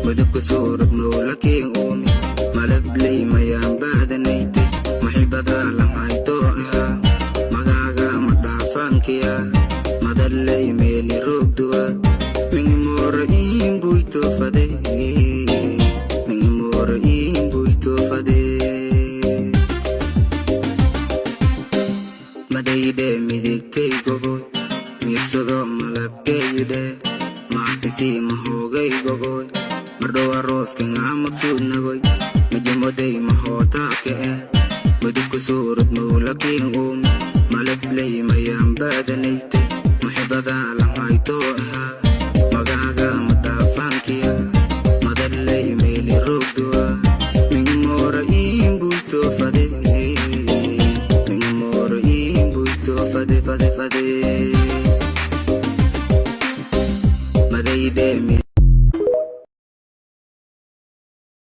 Mudubka suurad mawlakii uumi, malabley mayaan baadanayte, maxibada lahayto ahaa, magaaga ma dhaafaankiya, madalley meeli roogduwa, mingimoora iimbuyto fade, mingimoora iimbuyto fade. Madaydhe midigtay goboy, miirsado malabkeeyidhe, maakisii mahoogay goboy, mardhow arooskangaa maqsuudnagoy, mijamoday mahootaaka eh, mudubka suurad mawlakiin uumi, malabley mayaan baadanaytay, muxibadaa lahaytoo ahaa.